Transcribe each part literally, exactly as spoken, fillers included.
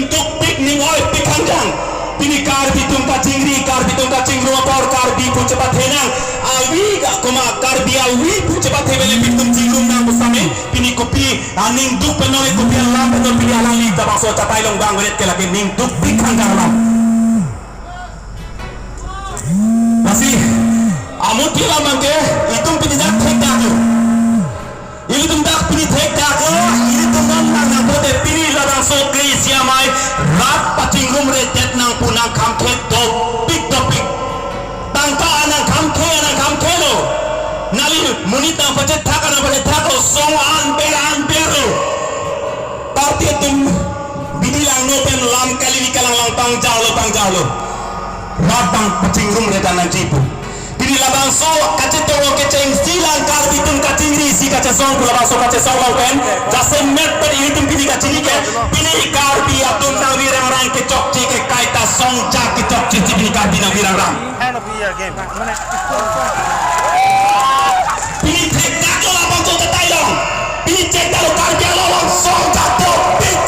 dukpik, ning oipik hangdang. Pini Karbi atum kachingri, Karbi atum kachingrum apor, Karbi pu chepathenang avi, koma Karbi avi pu chepathe bele pitum chingrum nang pusitame. Pini kopi aning duk pen non, kopi alam pen non, pini alangli labangso chatai along bang belet ke lake ning dukpik hangdang alam. Lasi amut pi alam abangke itum pini dak thekdaklo. Ilitum dak pini thekdaklo, ilitum non nang nang pote pini labangso Acacia amei rat pachingrumredet nang pu nang khamthe dopik dopik. Tangka anang khamthe, anang khamthelo. Nangli monit nang pachethak, anang pachethaklo, song anber anberlo. Party atum bidi langno pen lam kali ni kalang lang pangjaolo, pangjaolo. Rat bang pachingrumredet nangji pu. Pini labangso kachetong kechengsi lang Karbi atum kachingri si kachesong pu labangso kachesong along pen jasemet pen ilitum pini kachini ke, pini Karbi atum nangvirang rang kechokche ke kaita song ja kechokche si pini Karbi nangvirang rang. End of the year game. Pini thekdaklo labangso chatai along. Pini chekdaklo Karbi Anglong along song ja dopik.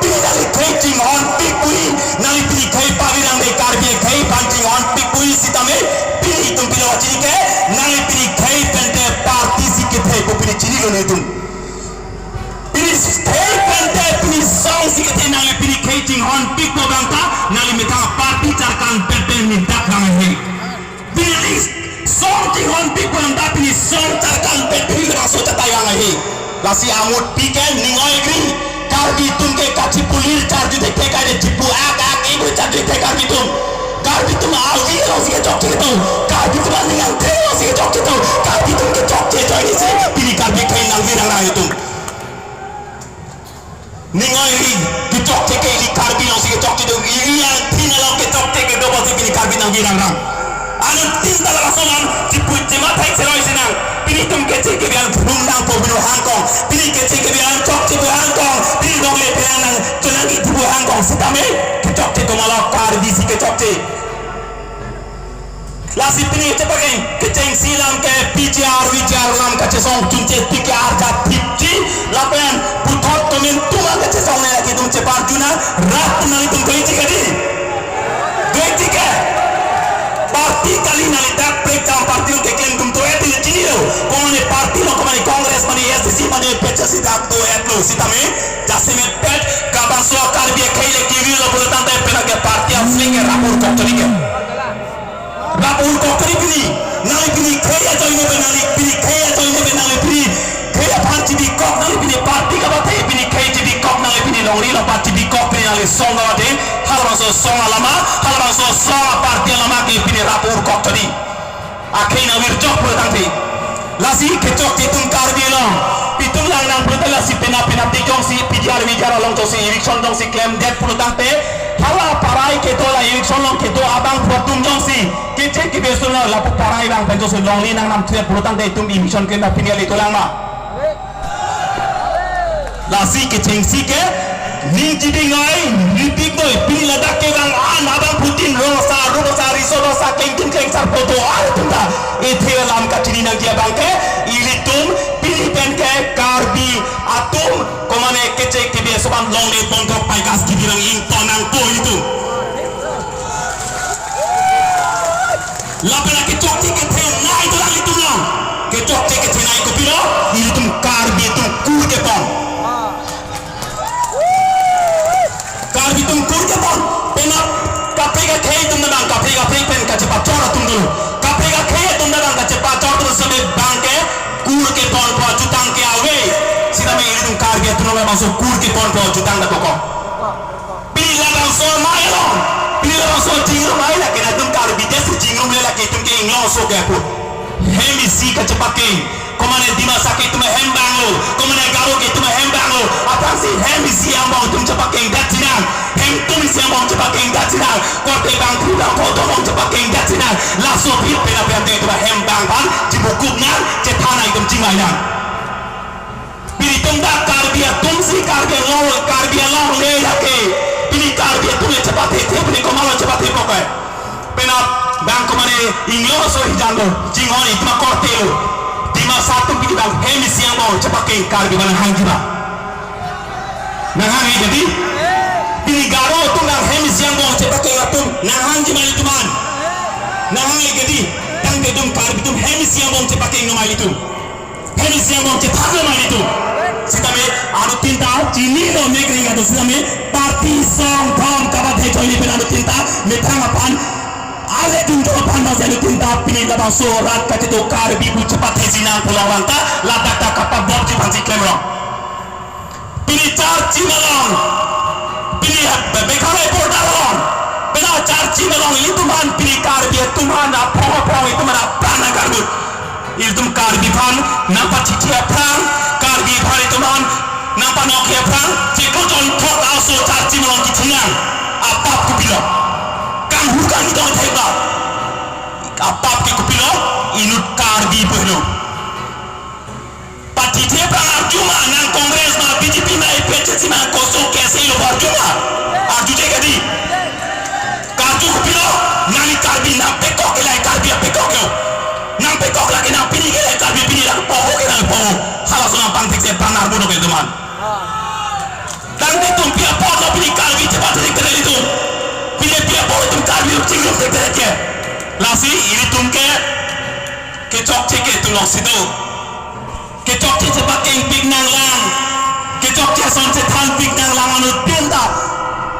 Pini nangli khei chinghonpik puji, nangli pini khei pavirang de Karbi khei aphan chinghonpik puji sitame, pini itum pilo chini ke, nangli pini khei pen te party si kethe pu pini chinilo nelitum. Pini khei pen te pini song si kethe, nangli pini khei chinghonpik pu abang ta, nangli methang party charkan pen pen ni dak bang ahe. Pini song chinghonpik pu abang ta, pini song charkan pen pini labangso chatai bang ahe. Lasi amut pi ke ning oikri, Karbi atum ke kachipulir charju thekthe, kade chipu ak ak ibu charju thekthe Karbi atum. Karbi atum avi along si kechokche kedo, Karbi atum aning angthe along si kechokche kedo, Karbi atum kechokche ajoine si pini Karbi khei nangvirang rang itum. Ning oikri, kechokche ke ili Karbi along si kechokche do, ili angthin along kechokche kedo pusi pini Karbi nangvirang rang. Anuttin ta labangso alam chipu chima thek cheroi sinang. Pini itum keche kebi an phulung nang po bino hangkong. Pini keche kebi an chokche po hangkong. Pini dongle pherang nang chonang ki po hangkong. Sitame kechokche komatlo, Karbi si kechokche. Lasi pini chepakeng kechengsi alam ke P G R V G R alam kachesong chunche P K R jat thipji lapen puthot komin tuma kachesong le lake itum cheparjuna rat nang itum doiji kadi. Doiji ke. Party kali nangli dak prekam party along keklem atum to eti chinilo. Komane party along, komane Congress, mane A S D C, mane P H L C dak do-etlo sitame jasemet pet kabangso Karbi akhei le kiwi lo pulo tangte penang ke party afling ke rapur kok chori ke. Rapur kok chori pini, nangli pini khei ajoine pen nangli pini khei ajoine pen nangli pini khei aphan chibikok, nangli pini party kapathe pini khei chibikok, nangli pini longri longpat chibikok, pini nangli song kapathe, halabangso song alama, halabangso song aparty alama ke pini rapur kok chori. Akhei nangvirjok pulo tangte. Lasi kechokche atum Karbi along itum lang nang pulote lasi penap penapdik jongsi P G R V G R along jongsi eviction jongsi klemdet pulo tangte, hala parai kedo la eviction along kedo abangphu atum jongsi keche kebi ason lapu parai abang pen jongsi longle nang namthudet pulo tangte itum eviction klem pini ali dolang ma? Lasi kechengsi ke ning chibingai, ripik noi, pini ladak kevang an abangphutin rong sa, rong sa, riso rong sa, kengtin kengsar photo ar atum ta. Ethe alam kachini nangji abang ke, ilitum pini pen ke Karbi atum, komane keche kebi ason along le bondrok pai gas kibi nang ington nangpo ilitum. Lapen kechokche kethenei dolang itum long. Kechokche kethenei kopilo, ilitum Karbi atum kur kepon. Karbi atum kur kepon. Penap kaprek akhei atum abang, kaprek kaprek pen kachepachor atum dolo. Kaprek akhei atum abang kachepachor atum seme abang ke kur kepon pu ajutang ke ave. Sitame ilitum Karbi atum long bangso kur kepon pu ajutang da pokok. Pini labangso amei along, pini labangso chingrum amei lake nangtum Karbi Desri chingrum le lake itum ke inglong so ke pu. Hem isi kachepakeng, komane Dimasa ke itum hem banglo, komane Garo ke itum hem banglo, aphrangsi hem isi angbong itum chepakengdet sinang, hem tum isi angbong chepakengdet sinang, korte bangphu bangpho atum angbong chepakengdet sinang, laso aphi penap penap itum hem bang aphan chimukup nang, chethan nang itum chingvai nang. Pini itum dak Karbi atum si Karbi Anglong, Karbi Anglong le lake. Pini Karbi atum le chepathe the, pini komatlo chepathe pokok. Penap bang komane inglong so hijan lo, chinghon itum akorte lo. Dimasa atum pini bang hem isi angbong chepakeng Karbi abang nanghangji ma? Nanghangji kadi? Garo atum nang hem isi angbong chepakeng atum nang hangji ma ilitum an? Nang hang leke dei, tangte itum Karbi atum hem isi angbong chepakeng no ma ilitum? Hem isi angbong chepakeng no ma ilitum? Sitame anuttin ta chinilo, mek ring ado sitame party song thom kabadhe choi ni pen anuttin ta methang aphan, ale dun thom aphan bang anuttin ta pini labangso rat kachito Karbi pu chepathe jinang pulang bang ta ladak ta kapabokji aphansi klemrong. Pini charchi malong, pini Meghalaya border along, pini charchi malong, ilitum aphan, pini Karbi atum aphan aphong aphong itum aphan apran nangkarbut. Ilitum Karbi aphan nangpatiti aphrang, Karbi aphan itum aphan nangpanokji aphrang, chiklo jonthot aso charchi malong kichinang. Apap kopilo? Kanghu kangtong thekba. Apap ke kopilo? Inut Karbi pu heno. Patiti aphrang arju ma, nang Congress ma, B J P ma, A P H L C ma, koso kese lo arju ma? Arjuje ke dei. Karju kopilo? Nangli Karbi nangpekok ke lahai Karbi apekok lo. Nangpekok lake nangpini ke lahai Karbi pini, nangpoho ke nangpoho. Halaso nangpangthekse aphrang armu do ke ilitum an. Tangte itum pi apot lo pini Karbi chepathe thekthedet ilitum? Pini pi apot itum Karbi atum chingluk thekthedet ke? Lasi ilitum ke kechokche ke itum longsi do. Kechokche chepakengpik nanglang. Kechokche ason chethanpik nanglang anuttin ta.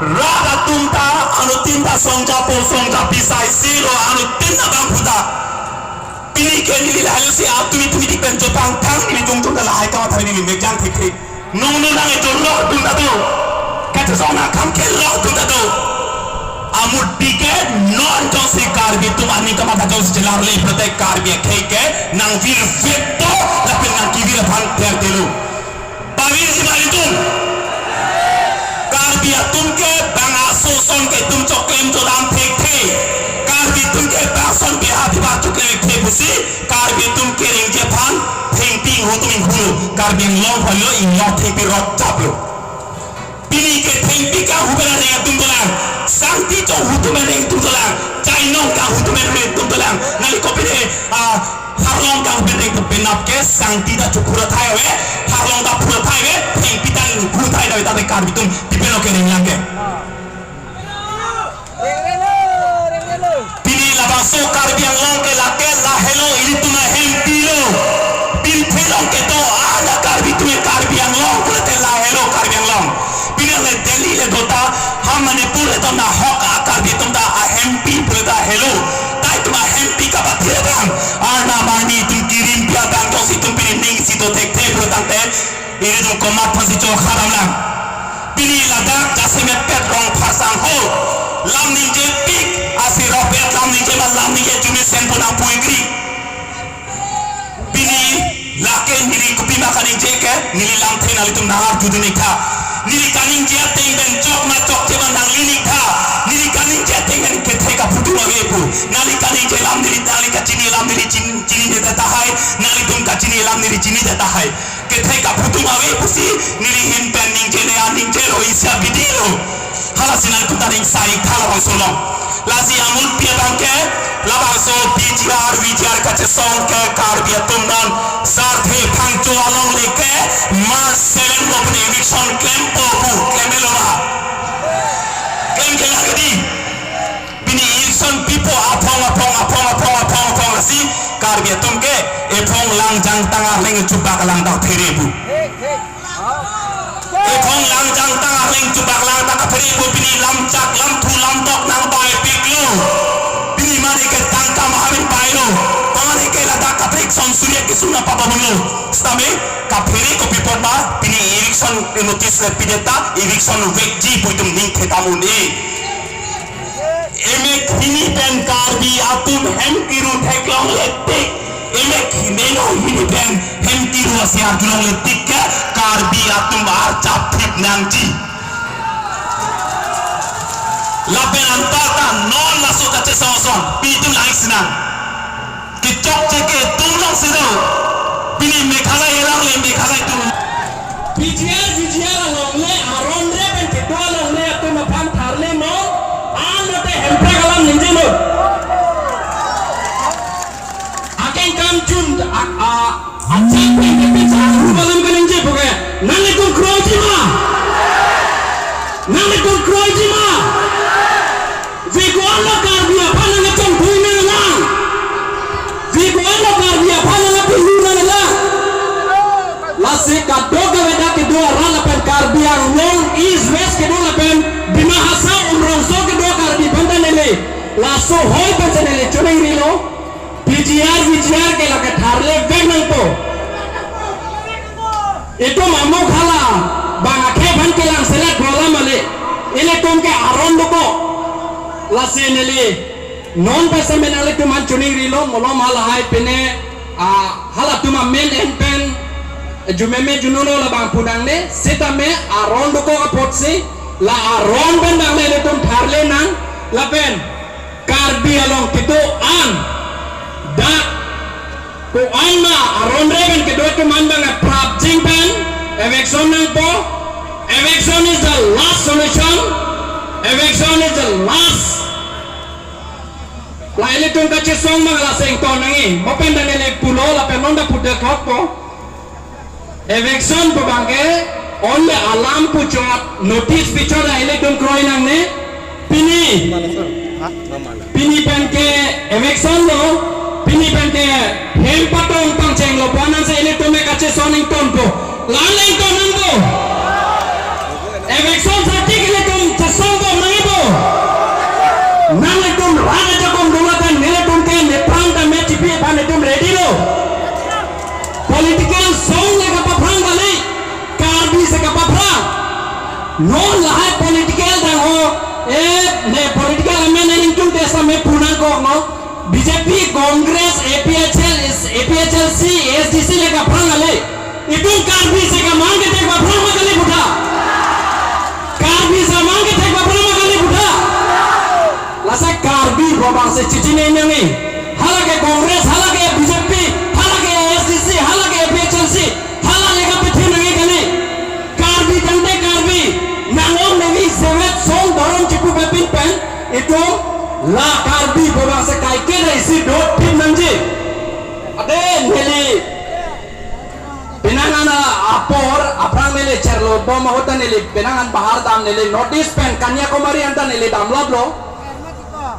Rat atum ta, anuttin ta songjapo songjapi sai si lo, anuttin ta bang puta. Pini ke neli lahelo si atum itum idik pen jopang thang neli jongjon ta lahai kamatha neli mekjang thekthek. Nung nung nang ejor lok dun ta do. Kachesong nang kham ke lok dun ta do. Amut pi ke non jongsi Karbi atum aning kamatha jongsi chelarle protect Karbi akhei ke nang virvek do, lapen nang kevir aphan ther delo. Pavirji ma ilitum? Karbi atum ke bang aso ason ke itum choklem chodam thekthe. Karbi atum ke bang ason biha bibar choklem thekthe pusi Karbi atum kerengji aphan thengpi inghu atum inghulo. Karbi Anglong aphanlo inglong thengpi rot chaplo. Pini ke thengpi kanghu pen areng atum dolang. Sangti chonghu atum areng atum dolang. Chainong kanghu atum areng atum dolang. Nangli kopine, ah, harlong kanghu pen areng atum penap ke sangti ta chokhu ra thai ave. Harlong ta phu ra thai ave. Thengpi ta inghu thai ave, tangte Karbi atum pi pen lo kereng lang ke? Pini labangso Karbi Anglong ke lake lahelo, ilitum ahempilo. Pini thelong kedo ala Karbi atum, Karbi Anglong pulote lahelo Karbi Anglong. Pini le Delhi le do ta, ha Manipur le do, nahok a Karbi atum ta ahempi pulote helo. Tai itum ahempi kapathe abang, arnam arni itum kirim pi abang jongsi itum pini ning isi do thekthe pulo tangte, ilitum komat aphansi chokha damlang? Pini ladak jasemetpet Rongphar sangho lam ningjepik, asi ropet lam ningje ma lam ningje jumi sempu nangpu ingri. Pini lake neli kopima kaningje ke, neli lamthe nanglitum nangarju dun ik tha. Neli kaningje ateng pen chok ma chokche ma nangli ning tha. Neli kaningje ateng pen kethe kaphuthum ave pu. Nangli kaningje alam neli, nangli kachini alam neli chin-, chinine tahai. Nanglitum kachini alam neli chinine tahai. Kethe kaphuthum ave pusi neli ahin pen ningjele an ningjelo, isi abidi lo. Halasi nangtum ta ning sai tha labangso along. Lasi amul pi abang ke, labangso P G R, V G R kachesong ke Karbi atum non sarthe phangcho along le ke March seven lo pini eviction klempo pu, klemelo ma? Klemkela ke dei. Pini election pipo aphong, aphong, aphong, aphong, aphong, aphong, lasi Karbi atum ke ephong langjang tang arleng chubak lang ta phere pu. Ephong langjang tang arleng chubak lang ta kaphere pu, pini lamchak, lamthu, lamdok nangbaipiklo. Pini mane ke tangka mahamin bailo. Mane ke ladak kaprik son surya kisuna pababunlo. Sitame kaphere kopi apot ma, pini election notice le pidet ta, election vekji pu itum ning thedam un-e. Emek hini pen Karbi atum hem kiru theklongle tik. Emek hini, no hini pen hem kiru asi arjulongle tik ke Karbi atum archap thip nangji. Lapen anparta non laso kachesong ason pini itum lang-ik sinang. Kechokche ke itum longsi do. Pini Meghalaya along le Meghalaya atum. P G R, V G R along le, aron re pen kedo along le atum aphan tharle mo, an lote Hemprek alam ningje mo. Akeng kam chun, a, a, achak pen kepi char ru balam kaningje pu ke. Nanglitum kroi ji ma? Nanglitum kroiji ma? Viko-an lo Karbi aphan nangchongthui nanglang? Viko-an lo Karbi aphan nangpindu nanglang? Lasi kadokave dak kedo arat lapen Karbi Anglong East West kedo lapen Dima Hasao Umrongso kedo Karbi aphan ta neli laso hoi pen si neli choningrilo. P G R, V G R ke lake tharle vek nangpo. Itum amokhala bang akhei aphan kelang selat bola male. Ilitum ke aron dokok. Lasi neli non pen si nanglitum aphan choningrilo, malom halahai pine, ah, halatum amen en pen, eh, jumeme jununo labang pu nangne, sitame aron dokok apotsi, la aron pen nangne ilitum tharle nang, lapen Karbi along kedo-an, dak ko-an ma aron re pen kedo atum an bang prapjin pen eviction nangpo. Eviction is the last solution. Eviction is the last. La ilitum kachesong bang la sengton nangji. Mo pen dan ili pulo lapen non da pudet hotpo. Eviction pu bangke only alam puchot, notice pichot ilitum kroi nangne. Pini, pini pen ke eviction lo, pini pen ke hem patong pangchenglo pu anan si ilitum ke kachesong ingtonpo. La-an le ington nangpo. Eviction sati ke ilitum chesong bom nangpo. Nanglitum rat ajakong dolo tan nelitum ke nephrang tame chipi aphan itum ready lo. Political song le kapaphrang kali, Karbi si kapaphrang. Non lahai political dang ho, eh, ne political amen ne ningtung te same pu nangkok no. B J P, Congress, A P H L, is, A P H L C, A S D C le kapaphrang kali. Itum Karbi si kamang kethek paphrang ma kali putha. Karbi si amang kethek paphrang ma kali putha. Lasi Karbi pu abang si chichinine nangji. Hala ke Congress, hala ke B J P, hala ke A S D C, hala ke A P H L C, hala le kapathe nangji kali. Karbi tangte Karbi, nang-ong nangji, sevet song dhorom chipu pepin pen, itum la Karbi pu abang si kaike ra isi dothip nangji. Ade neli penang an apor, aphrang neli cherlo bom ahut ta neli penang an bahar dam, neli North East pen Kanyakumari anta neli damlaplo.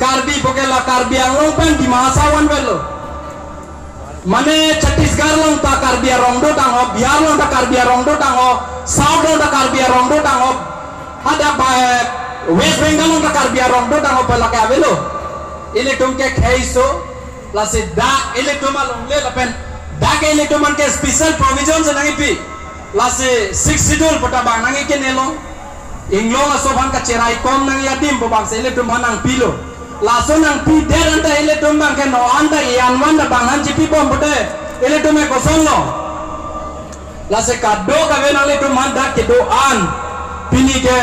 Karbi pu ke la Karbi Anglong pen Dima Hasao anvetlo. Mane Chhattisgarh along ta Karbi arong dotang ho, Bihar along ta Karbi arong dotang ho, South along ta Karbi arong dotang ho, hadak ba, eh, West Bengal along ta Karbi arong dotang ho pu lake avelo. Ilitum ke kheiso, lasi dak ilitum along le lapen dak ilitum an ke special provision si nangkipi. Lasi Sixth Schedule pu ta bang nangkine lo. Inglong aso aphan kacheraikom nangji adim pu abang si ilitum aphan nangpilo. Laso nangpidet anta ilitum abang ke non anta ian wan ta bang aphan chipi bom pute ilitum ke kosonlo. Lasi kadokave nanglitum aphan dak kedo-an pini ke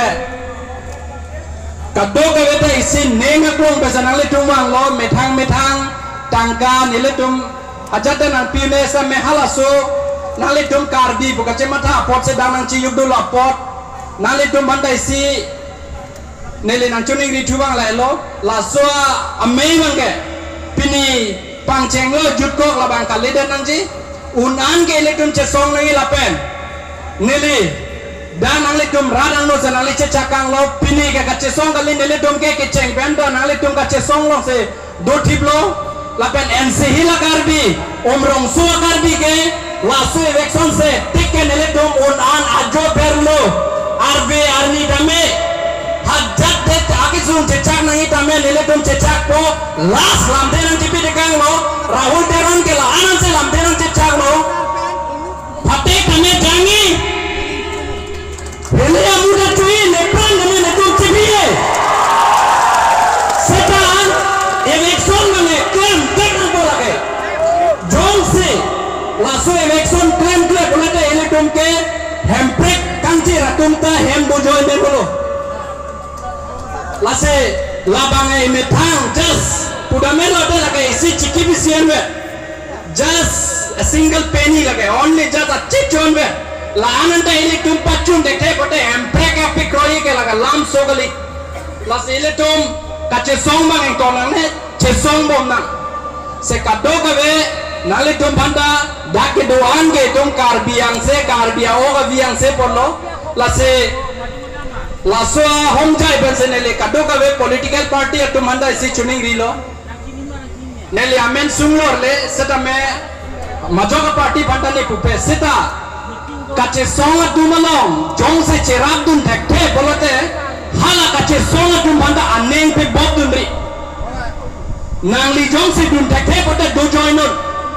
kadokave ta isi ning aklong pen si nanglitum vanglo, methang methang tangka nelitum ajat ta nangpi me same halaso nanglitum Karbi pu kachematha apot si dang nangchiyuk dolo apot nanglitum aphan ta isi neli nangchoningri thu abang lahelo, laso amei abang ke pini pangchenglo jutkok labang kalidet nangji, un-an ke ilitum chesong nangji lapen neli dang nanglitum rat angno si nangli chechak kanglo, pini ke kachesong kali, nelitum ke kecheng pen ta nanglitum kachesong along si dothiplo, lapen N C Hill a-Karbi, Umrongso a-Karbi ke, laso eviction si tik ke nelitum un-an ajo perlo, arve arni tame, hajat det akesung chechak nangji tame nelitum chechakpo, last lamthe nangchipi tekanglo, Rahul Teron ke la-an ansi lamthe nangchechaklo, phatek tame jangji. Hele amuda chui nepran namun atum chibiye. Seta eviction mane klem tek nangpo lake. Jongsi laso eviction klemkle pulote ilitum ke hemprek kangchir atum ta hem bujoi me pulo. Lasi labang emethang just pudamelo te lake isi chiki bisi enve. Just a single penny lake, only just a chichon ve. La-an anta ilitum pachun dekde pote hemprek api kroi ke lake lamso kali. Lasi ilitum kachesong abang ington nangne, chesong bom nang. Si kadokave nanglitum aphan ta dak kedo-an ke itum Karbi angse, Karbi a-ok avi angse pulo. Lasi Laso ahomjai pensi neli kadokave political party atum aphanta isi choningrilo. Neli amen sunglorle setame majok a-party aphanta ne pupe seta kachesong atum along jongsi cherapdun thekthe pulote hala kachesong atum aphanta aning pibokdunri. Nangli jongsi dun thekthe pulote do joinun.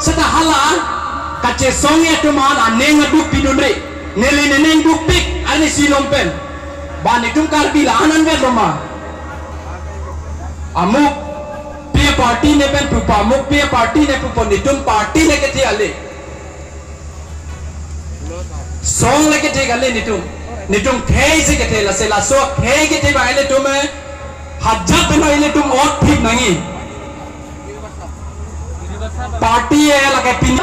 Seta hala kachesong atum aphan aning aduk pidunri. Neli nening dukpik arnisi lom pen. Ba netum Karbi la-an anvet loma? Amukpi a-party ne pen pupo, amukpi a-party ne pupo, netum party le kethe ale. Song le kethe kali netum. Netum khei si kethe, lasi laso khei kethe abang ilitum eh. Hajat pen ilitum ot thip nangji. Party eh lake pin.